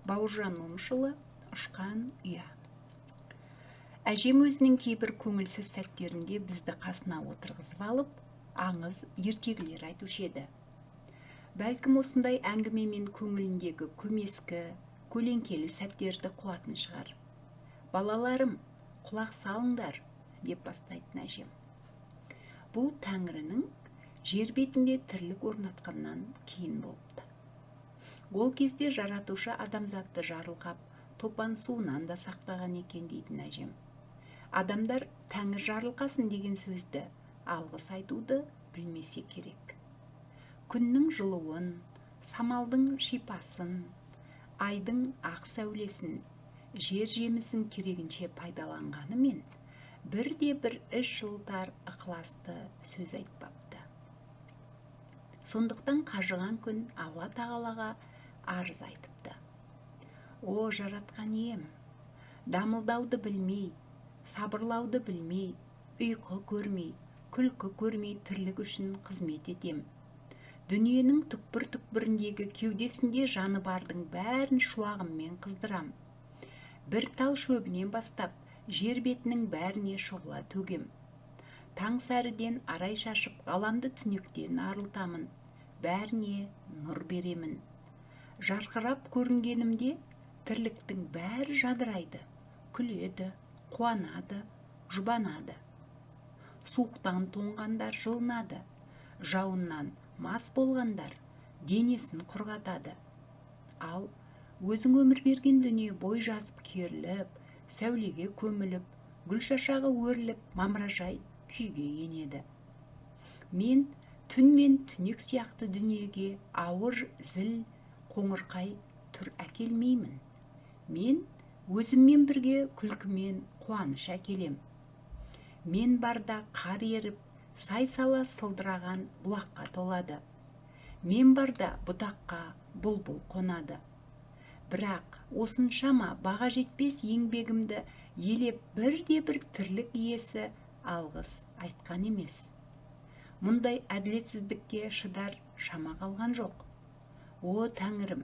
Бауыржан Момышұлы, «Ұшқан ұя». Әжем өзінің кейбір көңілсіз сәттерінде бізді қасына отырғызып алып, аңыз, ертегілер айтушы еді. Бәлкім, осындай әңгімемен көңіліндегі көмескі, көлеңкелі сәттерді қуатын шығар. «Балаларым, құлақ салыңдар», – деп бастайтын әжем. Бұл Тәңірінің жер бетінде тірлік орнатқаннан кейін болыпты. Ол кезде Жаратушы адамзатты жарылқап, топан суынан да сақтаған екен дейтін әжем. Адамдар «Тәңір жарылқасын» деген сөзді, алғыс айтуды білмесе керек. Күннің жылуын, самалдың шипасын, айдың ақ сәулесін, жер жемісін керегінше пайдаланғанымен, бірде бір іш жылытар ықыласты сөз айтпапты. Сондықтан қажыған күн Алла Тағалаға арыз айтыпты: «О, Жаратқан Ием, дамылдауды білмей, сабырлауды білмей, ұйқы көрмей, күлкі көрмей тірлік үшін қызмет етем. Дүниенің түкпір-түкпіріндегі кеудесінде жаны бардың бәрін шуағыммен қыздырам. Бір тал шөбінен бастап жер бетінің бәріне шұғыла төгем. Таң сәріден арай шашып, ғаламды түнектен арылтамын, бәріне нұр беремін. Жарқырап көрінгенімде тірліктің бәрі жадырайды, күледі, қуанады, жұбанады. Суықтан тоңғандар жылынады, жауыннан мас болғандар денесін құрғатады. Ал өзің өмір берген дүние бой жазып керіліп, сәулеге көміліп, гүл шашағы өріліп, мамыражай күйге енеді. Мен түн мен түнек сияқты дүниеге ауыр, зіл, қоңырқай түр әкелмеймін. Мен өзіммен бірге күлкі мен қуаныш әкелем. Мен барда қар еріп, сай сала сылдыраған бұлаққа толады. Мен барда бұтаққа бұлбұл қонады. Бірақ осыншама баға жетпес еңбегімді елеп, бірде бір тірлік иесі алғыс айтқан емес. Мұндай әділетсіздікке шыдар шама қалған жоқ. О, Тәңірім,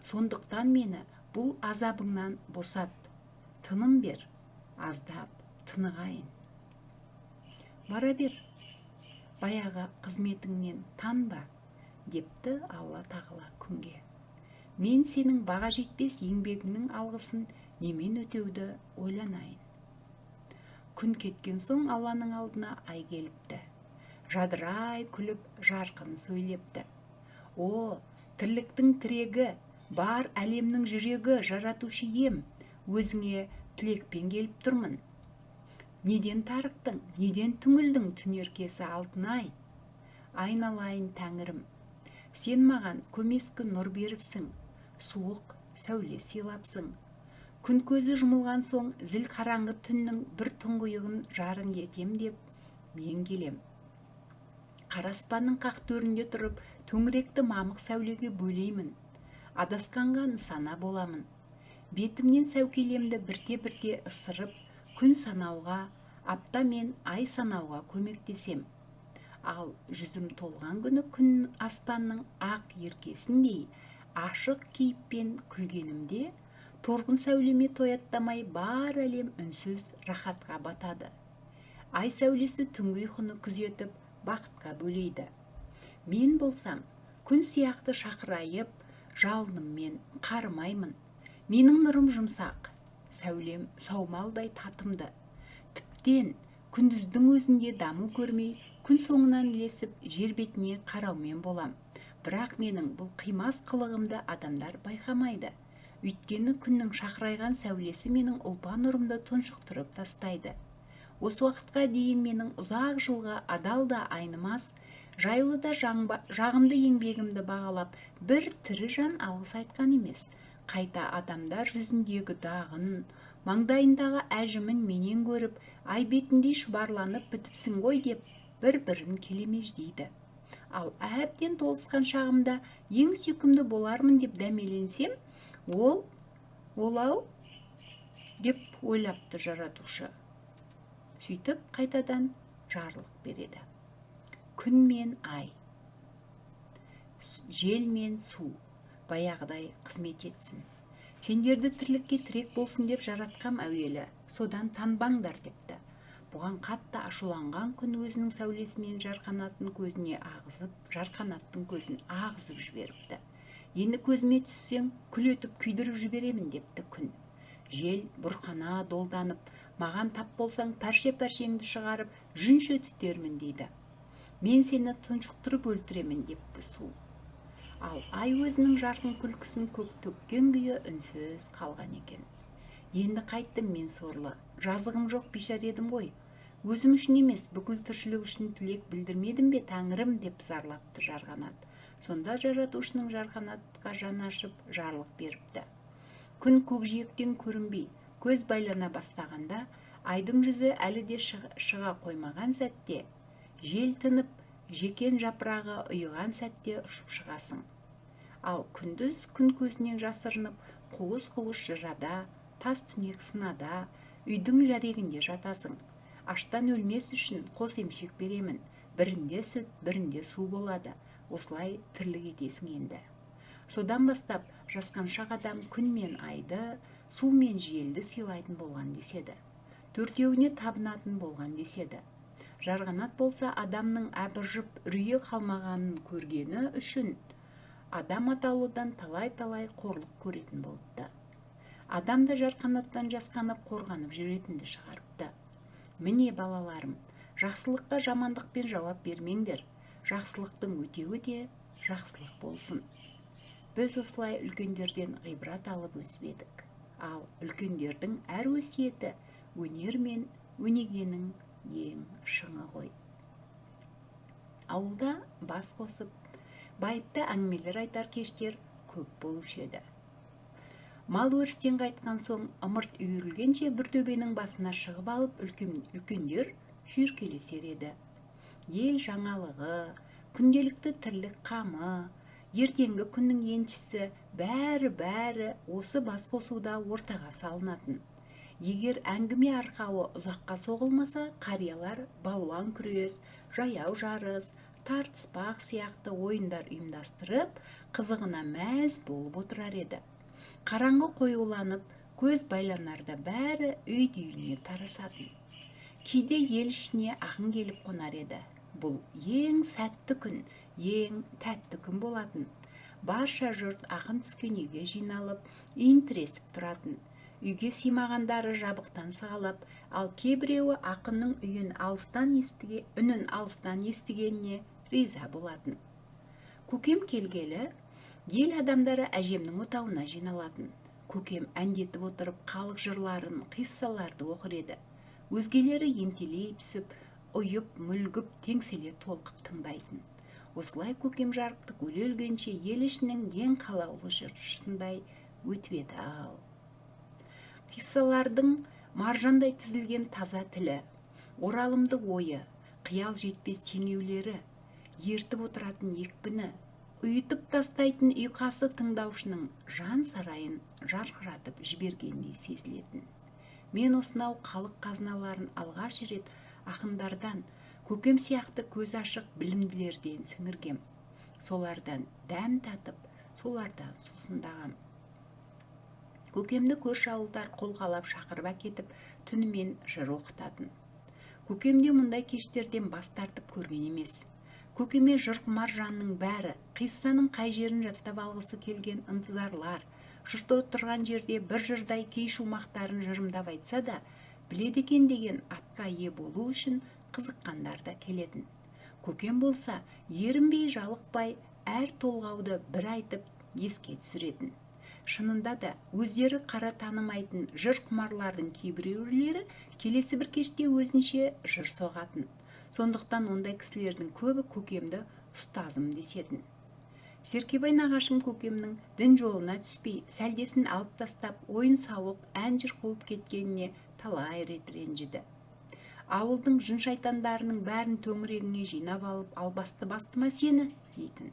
сондықтан мені бұл азабыңнан босат, тыным бер, аздап тынығайын». «Бара бер, баяғы қызметіңнен танба», – депті Алла Тағала күнге. «Мен сенің баға жетпес еңбегіңнің алғысын немен өтеуді ойланайын». Күн кеткен соң Алланың алдына ай келіпті. Жадырай күліп, жарқын сөйлепті: «О, тірліктің тірегі, бар әлемнің жүрегі, Жаратушы Ием, өзіңе тілекпен келіп тұрмын». «Неден тарықтың, неден түңілдің, түнеркесі алтын ай?» «Айналайын Тәңірім, сен маған көмескі нұр беріпсің, суық сәуле сыйлапсың. Күн көзі жұмылған соң зіл қараңғы түннің бір тұңғиығын жарың етем деп мен келем. Қара аспанның қақ төрінде тұрып, төңіректі мамық сәулеге бөлеймін, адасқанға нысана боламын. Бетімнен сәукелемді бірте-бірте ысырып, күн санауға, апта мен ай санауға көмектесем. Ал жүзім толған күні күн аспанның ақ еркесіндей ашық кейіппен күлгенімде, торғын сәулеме тояттамай, бар әлем үнсіз рахатқа батады. Ай сәулесі түнгі ұйқыны күзетіп, бақытқа бөлейді. Мен болсам, күн сияқты шақырайып, жалыныммен қарымаймын. Менің нұрым жұмсақ, сәулем саумалдай татымды. Тіптен күндіздің өзінде дамыл көрмей, күн соңынан ілесіп, жер бетіне қараумен болам. Бірақ менің бұл қимас қылығымды адамдар байқамайды, өйткені күннің шақырайған сәулесі менің ұлпа нұрымды тұншықтырып тастайды. Осы уақытқа дейін менің ұзақ жылғы адал да айнымас, жайлы да жағымды еңбегімді бағалап, бір тірі жан алғыс айтқан емес. Қайта адамдар жүзіндегі дағын, маңдайындағы әжімін менен көріп, ай бетіндей шұбарланып бітіпсің ғой деп, бір бірін келемеждейді. Ал әбден толысқан шағымда ең сүйкімді болармын деп дәмеленсем, ол ол-ау деп ойлапты Жаратушы. Сөйтіп қайтадан жарлық береді: Күн мен ай, жел мен су баяғыдай қызмет етсін. Сендерді тірлікке тірек болсын деп жаратқам әуелі, содан танбаңдар депті. Бұған қатты ашуланған күн өзінің сәулесімен жарқанаттың көзіне ағызып, жарқанаттың көзін ағызып жіберіпті. Енді көзіме түссең, күл етіп күйдіріп жіберемін депті күн. Жел бұрқана долданып, маған тап болсаң, пәрше-пәршеңді шығарып, жүнше түтермін дейді. Мен сені тұншықтырып өлтіремін депті су. Ал ай өзінің жарқын күлкісін көк төккен күйі үнсіз қалған екен. Енді қайттым мен сорлы, жазығым жоқ бейшара едім ғой. Өзім үшін емес, бүкіл тіршілік үшін тілек білдірмедім бе тәңірім деп зарлапты жарғанат. Сонда жаратушының жарғанатқа жаны ашып, жарлық беріпті. Күн көкжиектен көрінбей, көз байлана бастағанда, айдың жүзі әлі де шыға қоймаған сәтте, жел тынып, жекен жапырағы ұйыған сәтте ұшып шығасың. Ал күндіз күн көзінен жасырынып, қуыс-қуыс жырада, тас түнек сынада, үйдің жәрегінде жатасың. Аштан өлмес үшін қос емшек беремін. Бірінде сүт, бірінде су болады. Осылай тірлік етесің енді. Содан бастап жасқаншақ адам күн мен айды, су мен желді сыйлайтын болған деседі. Төртеуіне табынатын болған деседі. Жарғанат болса адамның әбіржіп үрейі қалмағанын көргені үшін адам атаулыдан талай-талай қорлық көретін болыпты. Адам да жарқанаттан жасқанып қорғанып жүретінді шығарыпты. Міне балаларым, жақсылыққа жамандықпен жауап бермеңдер. Жақсылықтың өтеуі де жақсылық болсын. Біз осылай үлкендерден ғибрат алып өсіп едік. Ал үлкендердің әр өсиеті өнер мен өнегенің ең шыңы ғой. Ауылда бас қосып, байыпты әңгімелер айтар кештер көп болушы еді. Мал өрістен қайтқан соң ымырт үйірілгенше бір төбенің басына шығып алып үлкендер шүйіркелесер еді. Ел жаңалығы, күнделікті тірлік қамы, ертеңгі күннің еншісі бәрі-бәрі осы бас қосуда ортаға салынатын. Егер әңгіме арқауы ұзаққа соғылмаса, қариялар балуан күрес, жаяу жарыс, тартыспақ сияқты ойындар ұйымдастырып, қызығына мәз болып отырар еді. Қараңғы қоюланып, көз байланарда бәрі үй-үйіне тарасатын. Кейде ел ішіне ақын келіп қонар еді. Бұл ең сәтті күн, ең тәтті күн болатын. Барша жұрт ақын түскен үйге жиналып, иін тіресіп тұратын. Үйге сыймағандары жабықтан сығалап, ал кейбіреуі ақынның үйін алыстан үнін алыстан естігеніне риза болатын. Көкем келгелі ел адамдары әжемнің отауына жиналатын. Көкем әндетіп отырып халық жырларын, қиссаларды оқыр еді. Өзгелері ентелей түсіп, ұйып, мүлгіп, теңселе толқып тыңдайтын. Осылай көкем жарықтық өле өлгенше ел ішінің ең қалаулы жыршысындай өтіп еді-ау. Қиссалардың маржандай тізілген таза тілі, оралымды ойы, қиял жетпес теңеулері, ертіп отыратын екпіні, ұйытып тастайтын ұйқасы тыңдаушының жан сарайын жарқыратып жібергендей сезілетін. Мен осынау халық қазыналарын алғаш рет ақындардан, көкем сияқты көз ашық білімділерден сіңіргем. Солардан дәм татып, солардан сусындағам. Көкемді көрші ауылдар қолғалап шақырып әкетіп, түнімен жыр оқытатын. Көкем де мұндай кештерден бас тартып көрген емес. Көкеме жыр құмар жанның бәрі, қиссаның қай жерін жаттап алғысы келген ынтызарлар, жұрт отырған жерде бір жырдай кей шумақтарын жырымдап айтса да, біледі екен деген атқа ие болу үшін қызыққандар да келетін. Көкем болса, ерінбей жалықпай әр толғауды бір айтып еске түсіретін. Шынында да өздері қара танымайтын жыр құмарлардың кейбіреулері келесі бір кеште өзінше жыр соғатын. Сондықтан ондай кісілердің көбі көкемді ұстазым десетін. Серкебай нағашым көкемнің дін жолына түспей, сәлдесін алып тастап, ойын-сауық, ән-жыр қуып кеткеніне талай рет ренжіді. Ауылдың жын-шайтандарының бәрін төңірегіңе жинап алып, албасты басты ма сені, дейтін.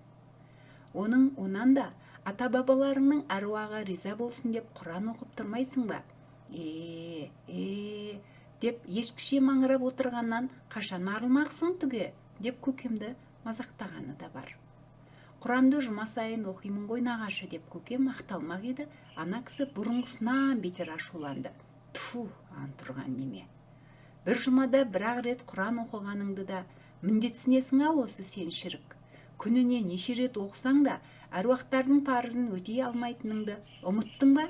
Оның онан да ата-бабаларыңның әруағы риза болсын деп Құран оқып тұрмайсың ба? Е, деп ешкіше маңырап отырғаннан қашан арылмақсың түге, деп көкемді мазақтағаны да бар. Құранды жұма сайын оқимын ғой нағашы деп көкем ақталмақ еді, ана кісі бұрынғысынан бетер ашуланды. Тфу, антұрған неме. Бір жұмада бір-ақ рет Құран оқығаныңды да міндетсінесің-ау осы сен шірік. Күніне неше рет оқысаң да әруақтардың парызын өтей алмайтыныңды ұмыттың ба?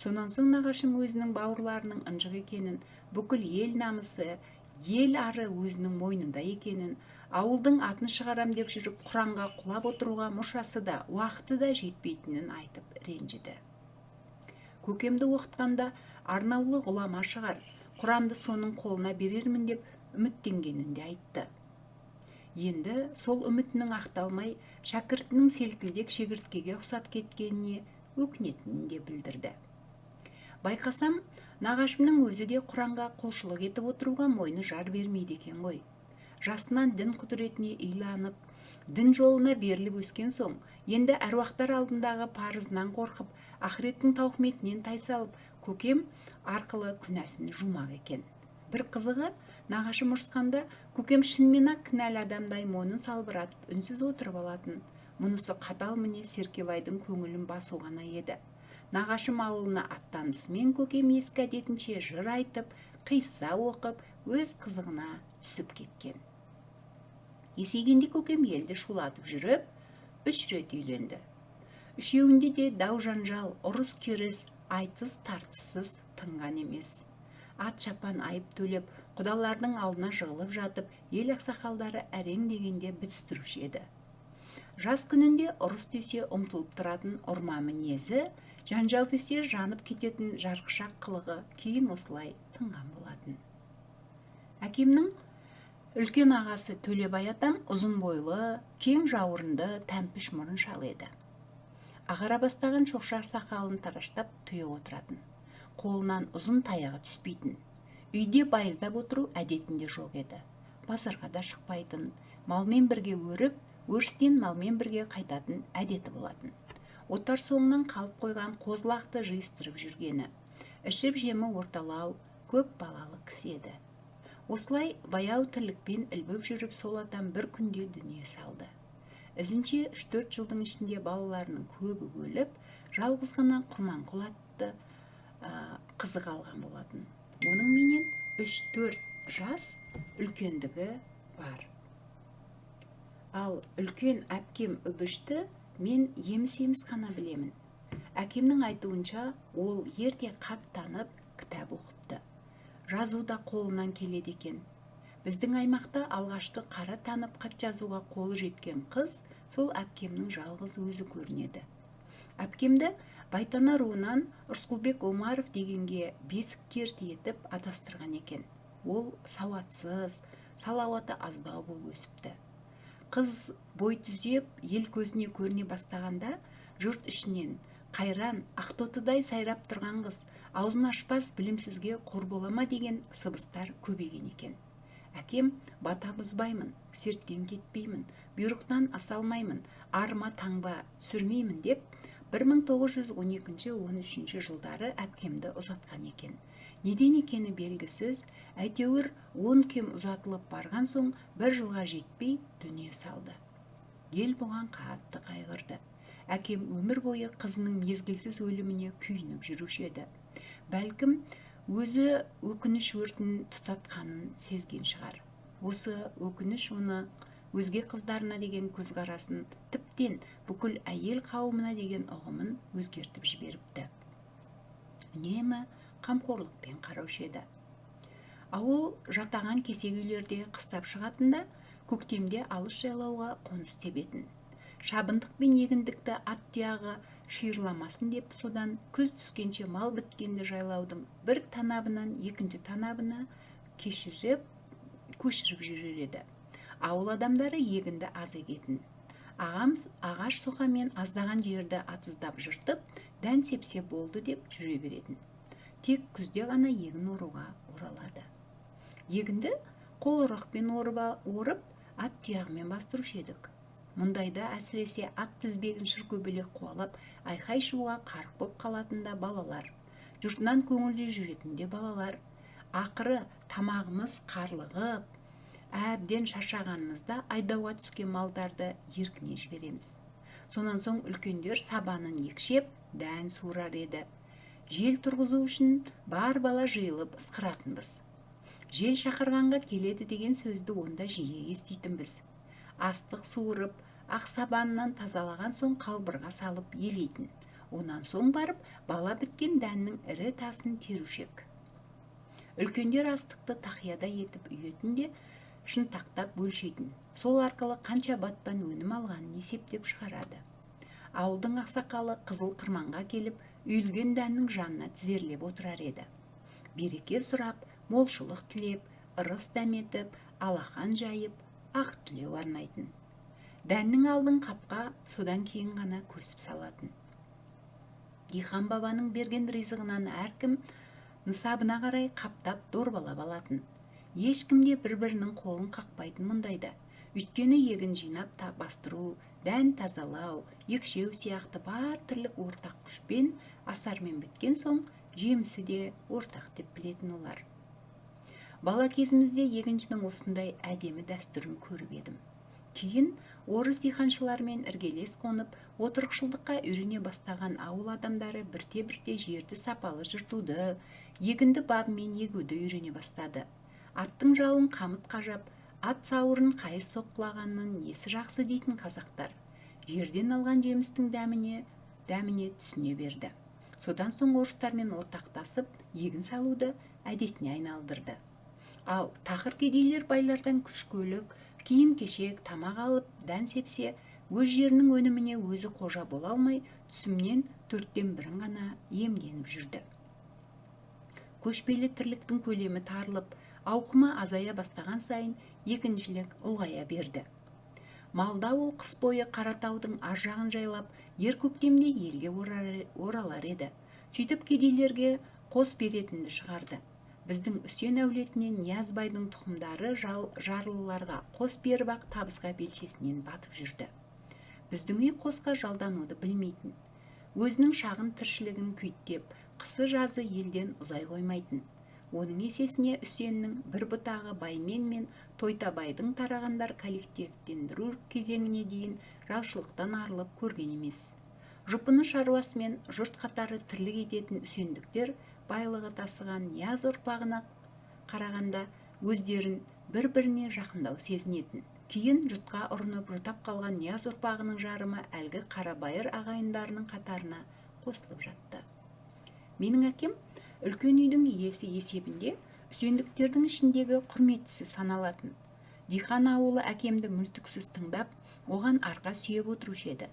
Сонан соң нағашым өзінің бауырларының ынжық екенін, бүкіл ел намысы, ел ары өзінің мойнында екенін, ауылдың атын шығарам деп жүріп Құранға құлап отыруға мұршасы да, уақыты да жетпейтінін айтып ренжіді. Көкемді оқытқанда арнаулы ғұлама шығар, Құранды соның қолына берермін деп үміттенгенін де айтты. Енді сол үмітінің ақталмай, шәкіртінің селкілдек шегірткеге ұқсап кеткеніне өкінетінін де білдірді. Байқасам, нағашымның өзі де Құранға құлшылық етіп отыруға мойны жар бермейді екен ғой. Жасынан дін құдіретіне иланып, дін жолына беріліп өскен соң, енді әруақтар алдындағы парызынан қорқып, ақыреттің тауқыметінен тайсалып, көкем арқылы күнәсін жумақ екен. Бір қызығы, нағашым ұрысқанда көкем шынымен-ақ кінәлі адамдай мойнын салбыратып үнсіз отырып алатын. Мұнысы қатал мінез Серкебайдың көңілін басу ғана еді. Нағашым ауылына аттанысымен көкем ескі әдетінше жыр айтып, қисса оқып, өз қызығына түсіп кеткен. Есейгенде көкем елді шулатып жүріп, 3 рет үйленді. Үшеуінде де дау-жанжал, ұрыс-керіс, айтыс-тартыссыз тынған емес. Ат шапан айып төлеп, құдалардың алдына жығылып жатып, ел ақсақалдары әрең дегенде бітістіруші еді. Жас күнінде ұрыс десе ұмтылып тұратын ұрма мінезі, жанжал десе жанып кететін жарқышақ қылығы кейін осылай тынған болатын. Әкемнің үлкен ағасы Төлебай атам ұзын бойлы, кең жауырынды, тәмпіш мұрын шал еді. Ағара бастаған шоқшар сақалын тараштап түйе отыратын. Қолынан ұзын таяғы түспейтін. Үйде байыздап отыру әдетінде жоқ еді. Базарға да шықпайтын, малмен бірге өріп, өрістен малмен бірге қайтатын әдеті болатын. Отар соңынан қалып қойған қозылақты жиыстырып жүргені. Ішіп жемі орталау, көп балалы кісі еді. Осылай баяу тірлікпен ілбіп жүріп сол атам бір күнде дүние салды. Ізінше 3-4 жылдың ішінде балаларының көбі өліп, жалғыз ғана Құрманқұл атты қызы қалған болатын. Оның менен 3-4 жас үлкендігі бар. Ал үлкен әпкем Үбішті мен еміс-еміс қана білемін. Әкемнің айтуынша, ол ерте хат танып, кітап оқыпты. Жазу да қолынан келеді екен. Біздің аймақта алғашқы қара танып хат жазуға қолы жеткен қыз сол әпкемнің жалғыз өзі көрінеді. Әпкемді Байтана руынан Рысқұлбек Омаров дегенге бесік керті етіп атастырған екен. Ол сауатсыз, салауаты аздау болып өсіпті. Қыз бой түзеп, ел көзіне көріне бастағанда, жұрт ішінен қайран, ақтотыдай сайрап тұрған қыз, аузын ашпас білімсізге қор бола ма деген сыбыстар көбейген екен. Әкем бата бұзбаймын, серттен кетпеймін, бұйрықтан аса алмаймын, арыма таңба түсірмеймін деп 1912-13 жылдары әпкемді ұзатқан екен. Неден екені белгісіз, әйтеуір 10 кем ұзатылып барған соң бір жылға жетпей дүние салды. Ел бұған қатты қайғырды. Әкем өмір бойы қызының мезгілсіз өліміне күйініп жүруші еді. Бәлкім, өзі өкініш өртін тұтатқанын сезген шығар. Осы өкініш оны өзге қыздарына деген көзқарасын, тіптен бүкіл әйел қауымына деген ұғымын өзгертіп жіберіпті. Үнемі қамқорлықпен қараушы еді. Ауыл жатаған кесек үйлерде қыстап шығатында, көктемде алыс жайлауға қоныс тебетін. Шабындық пен егіндікті ат тұяғы шиырламасын деп содан күз түскенше мал біткенді жайлаудың бір танабынан екінші танабына көшіріп жүрер еді. Ауыл адамдары егінді аз егетін. Ағам ағаш соқамен аздаған жерді атыздап жыртып, дән сепсе болды деп жүре беретін. Тек күзде ғана егін оруға оралады. Егінді қол орақпен орып, ат тұяғымен бастырушы едік. Мұндайда әсіресе ат тізбегін шыркөбелек қуалап, айқай-шуға қарық боп қалатын да балалар. Жұртынан көңілді жүретін де балалар. Ақыры тамағымыз қарлығып, Әбден шаршағанымызда айдауға түскен малдарды еркіне жібереміз. Сонан соң үлкендер сабанын екшеп, дән суырар еді. Жел тұрғызу үшін бар бала жиылып ысқыратынбыз. Жел шақырғанға келеді деген сөзді онда жиі еститінбіз. Астық суырып, ақ сабанынан тазалаған соң қалбырға салып елейтін. Онан соң барып бала біткен дәннің ірі тасын терушек. Үлкендер астықты тақияда етіп үйетін де шынтақтап өлшейтін. Сол арқылы қанша батпан өнім алғанын есептеп шығарады. Ауылдың ақсақалы қызыл қырманға келіп, үйілген дәннің жанына тізерлеп отырар еді. Береке сұрап, молшылық тілеп, ырыс дәметіп, алақан жайып, ақ тілеу арнайтын. Дәннің алдын қапқа содан кейін ғана көсіп салатын. Дихан бабаның берген ризығынан әркім нысабына қарай қаптап дорбалап алатын. Ешкім де бір-бірінің қолын қақпайтын мұндайда. Өйткені егін жинап бастыру, дән тазалау, екшеу сияқты бар тірлік ортақ күшпен, асармен біткен соң жемісі де ортақ деп білетін олар. Бала кезімізде егіншінің осындай әдемі дәстүрін көріп едім. Кейін орыс диқаншылармен іргелес қонып, отырықшылдыққа үйрене бастаған ауыл адамдары бірте-бірте жерді сапалы жыртуды, егінді бабымен егуді үйрене бастады. Аттың жалын қамыт қажап, ат сауырын қайыс соққылағанның несі жақсы дейтін қазақтар. Жерден алған жемістің дәміне түсіне берді. Содан соң орыстармен ортақтасып, егін салуды әдетіне айналдырды. Ал тақыр кедейлер байлардан күш-көлік, киім-кешек, тамақ алып, дән сепсе, өз жерінің өніміне өзі қожа бола алмай, түсімнен 1/4 ғана иемденіп жүрді. Көшпелі тірліктің көлемі тарылып, ауқымы азая бастаған сайын екіншілік ұлғая берді. Малда ол қыс бойы Қаратаудың ар жағын жайлап, ер көктемде елге оралар еді. Сөйтіп кедейлерге қос беретінді шығарды. Біздің Үсен әулетінен Ниязбайдың тұқымдары жарлыларға қос беріп ақ табысқа белшесінен батып жүрді. Біздің үй қосқа жалдануды білмейтін. Өзінің шағын тіршілігін күйттеп, қысы жазы елден ұзай қоймайтын. Оның есесіне Үсеннің бір бұтағы Баймен мен Тойтабайдың тарағандар коллективтендіру кезеңіне дейін жалшылықтан арылып көрген емес. Жұпыны шаруасымен жұрт қатары тірлік ететін үсендіктер байлығы тасыған Нияз ұрпағына қарағанда өздерін бір-біріне жақындау сезінетін. Кейін жұтқа ұрынып жұтап қалған Нияз ұрпағының жарымы әлгі қарабайыр ағайындарының қатарына қосылып жатты. Менің әкем үлкен үйдің иесі есебінде үсендіктердің ішіндегі құрметтісі саналатын. Дихан ауылы әкемді мүлтіксіз тыңдап, оған арқа сүйеп отырушы еді.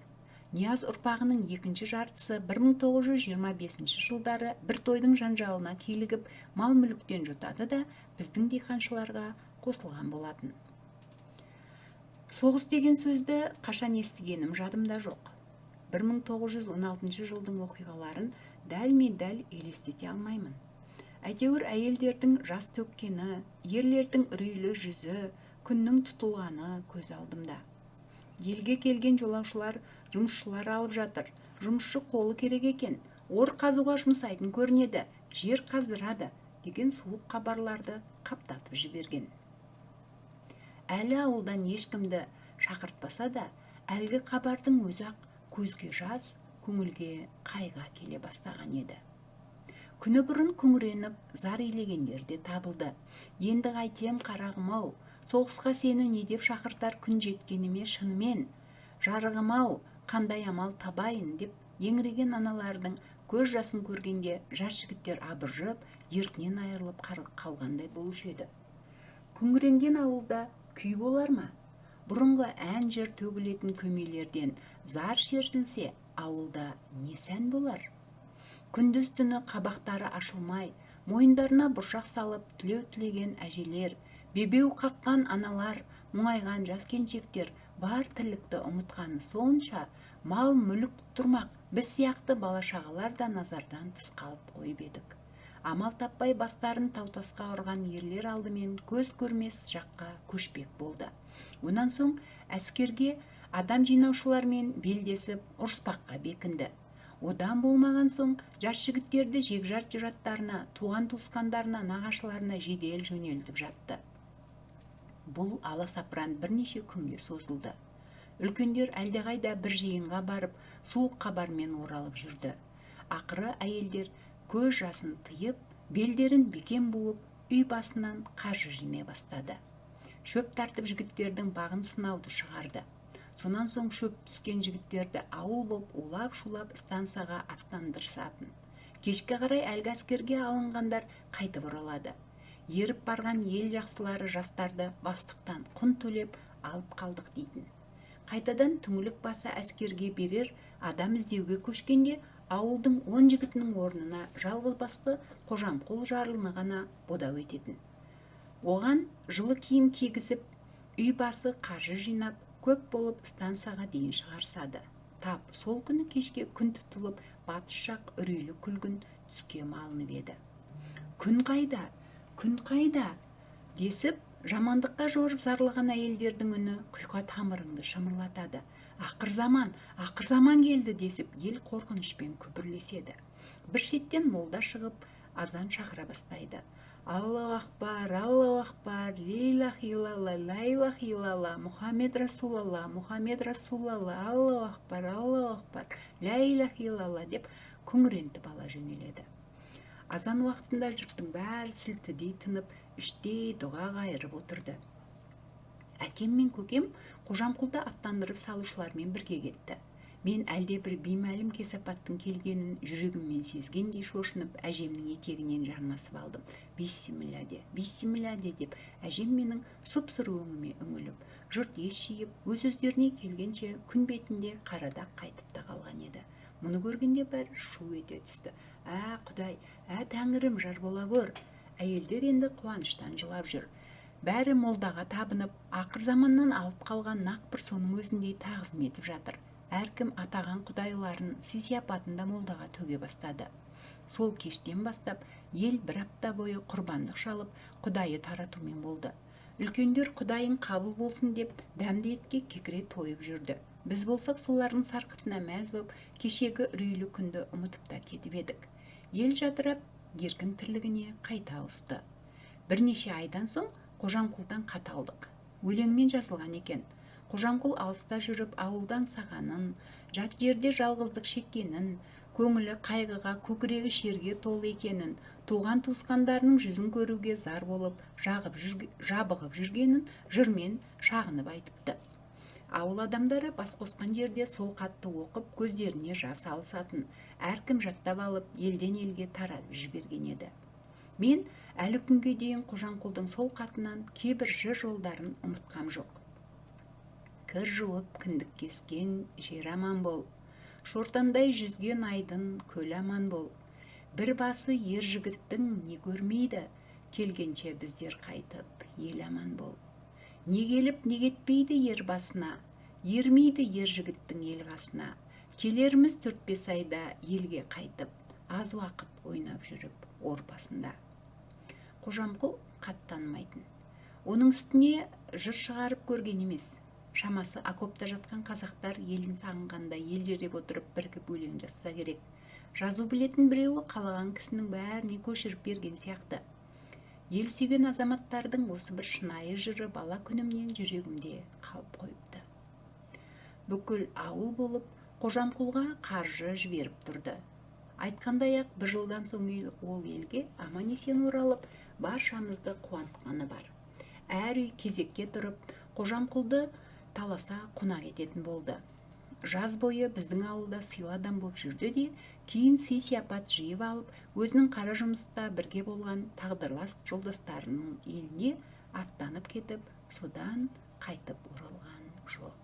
Нияз ұрпағының екінші жартысы 1925 жылдары бір тойдың жанжалына килігіп, мал-мүліктен жұтады да біздің диқаншыларға қосылған болатын. Соғыс деген сөзді қашан естігенім жадымда жоқ. 1916 жылдың оқиғаларын дәлме-дәл елестете алмаймын. Әйтеуір әйелдердің жас төккені, ерлердің үрейлі жүзі, күннің тұтылғаны көз алдымда. Елге келген жолаушылар жұмысшылар алып жатыр, жұмысшы қолы керек екен, ор қазуға жұмсайтын көрінеді, жер қаздырады деген суық хабарларды қаптатып жіберген. Әлі ауылдан ешкімді шақыртпаса да, әлгі хабардың өзі-ақ көзге жас, көңілге қайғы келе бастаған еді. Күні бұрын күңіреніп, зар илегендер де табылды. Енді қайтем қарағым-ау, соғысқа сені не деп шақыртар күн жеткеніме шынымен, жарығым-ау, қандай амал табайын деп еңіреген аналардың көз жасын көргенде жас жігіттер абыржып, еркінен айырылып қалғандай болушы еді. Күңіренген ауылда күй болар ма? Бұрынғы ән жыр төгілетін көмейлерден зар шертілсе, ауылда не сән болар? Күндіз түні қабақтары ашылмай, мойындарына бұршақ салып тілеу тілеген әжелер, бебеу қаққан аналар, мұңайған жас келіншектер бар тірлікті ұмытқаны сонша, мал мүлік тұрмақ, біз сияқты бала-шағалар да назардан тыс қалып қойып едік. Амал таппай бастарын таутасқа ұрған ерлер алдымен көз көрмес жаққа көшпек болды. Онан соң әскерге адам жинаушылармен белдесіп ұрыспаққа бекінді. Одан болмаған соң жас жігіттерді жекжат жұраттарына, туған туысқандарына, нағашыларына жедел жөнелтіп жатты. Бұл аласапыран бірнеше күнге созылды. Үлкендер әлдеқайда бір жиынға барып, суық хабармен оралып жүрді. Ақыры әйелдер көз жасын тыйып, белдерін бекем буып, үй басынан қаржы жинай бастады. Шөп тартып жігіттердің бағын сынауды шығарды. Сонан соң шөп түскен жігіттерді ауыл боп улап-шулап стансаға аттандырысатын. Кешке қарай әлгі әскерге алынғандар қайтып оралады. Еріп барған ел жақсылары жастарды бастықтан құн төлеп алып қалдық дейтін. Қайтадан түңлік басы әскерге берер адам іздеуге көшкенде ауылдың 10 жігітінің орнына жалғыз басты Қожамқұл жарлыны ғана бодау ететін. Оған жылы киім кигізіп, үй басы қаржы жинап, көп болып стансаға дейін шығарсады. Тап сол күні кешке күн тұтылып, батыс жақ үрейлі күлгін түске малынып еді. Күн қайда? Күн қайда? Десіп, жамандыққа жорып зарлаған әйелдердің үні құйқа тамырыңды шымырлатады. Ақыр заман, ақыр заман келді десіп, ел қорқынышпен күбірлеседі. Бір шеттен молда шығып, азан шақыра бастайды. Аллаху акбар, Аллаху акбар, лилах илалла, лайлах илалла, Мұхаммед Расулалла, Мұхаммед Расулалла, Аллаху акбар, Аллаху акбар, ля илаха илалла деп күңірентіп ала жөнеледі. Азан уақытында жұрттың бәрі сілтідей тынып, іштей дұға қайырып отырды. Әкем мен көкем Қожамқұлды аттандырып салушылармен бірге кетті. Мен әлде бір беймәлім кесапаттың келгенін жүрегіммен сезгендей шошынып, әжемнің етегінен жармасып алдым. Бисмилля де, бисмилля де деп әжем менің сұп-сұр өңіме үңіліп, жұрт ес жиып, өз-өздеріне келгенше күн бетінде қарадақ қайтып та қалған еді. Мұны көргенде бәрі шу ете түсті. Ә, Құдай, ә, Тәңірім, жар бола көр. Әйелдер енді қуаныштан жылап жүр. Бәрі молдаға табынып, ақыр заманнан алып қалған нақ бір соның өзіндей тағзым етіп жатыр. Әркім атаған құдайларын, сый-сияпатын да молдаға төге бастады. Сол кештен бастап ел бір апта бойы құрбандық шалып, құдайы таратумен болды. Үлкендер құдайың қабыл болсын деп дәмді етке кекіре тойып жүрді. Біз болсақ солардың сарқытына мәз боп, кешегі үрейлі күнді ұмытып та кетіп едік. Ел жадырап, еркін тірлігіне қайта ауысты. Бірнеше айдан соң Қожамқұлдан хат алдық. Өлеңмен жазылған екен. Қожамқұл алыста жүріп ауылдан сағанын, жат жерде жалғыздық шеккенін, көңілі қайғыға, көкірегі шерге толы екенін, туған туысқандарының жүзін көруге зар болып, жабығып жүргенін жырмен шағынып айтыпты. Ауыл адамдары бас қосқан жерде сол хатты оқып, көздеріне жас алысатын, әркім жаттап алып, елден елге таратып жіберген еді. Мен әлі күнге дейін Қожамқұлдың сол хатынан кейбір жыр жолдарын ұмытқам жоқ. Кір жуып кіндік кескен жер аман бол, шортандай жүзген айдын көл аман бол. Бір басы ер жігіттің не көрмейді, келгенше біздер қайтып ел аман бол. Не келіп, не кетпейді ер басына, ермейді ер жігіттің ел қасына. Келерміз 4-5 айда елге қайтып, аз уақыт ойнап жүріп ор басында. Қожамқұл қаттанмайтын. Оның үстіне жыр шығарып көрген емес. Шамасы окопта жатқан қазақтар елін сағынғанда елжіреп отырып бірігіп өлең жазса керек. Жазу білетін біреуі қалаған кісінің бәріне көшіріп берген сияқты. Ел сүйген азаматтардың осы бір шынайы жыры бала күнімнен жүрегімде қалып қойыпты. Бүкіл ауыл болып Қожамқұлға қаржы жіберіп тұрды. Айтқандай-ақ бір жылдан соң ол елге аман-есен оралып, баршамызды қуантқаны бар. Әр үй кезекке тұрып, Қожамқұлды таласа қонақ ететін болды. Жаз бойы біздің ауылда сыйлы адам боп жүрді де, кейін сый-сияпат жиып алып, өзінің қара жұмыста бірге болған тағдырлас жолдастарының еліне аттанып кетіп, содан қайтып оралған жоқ.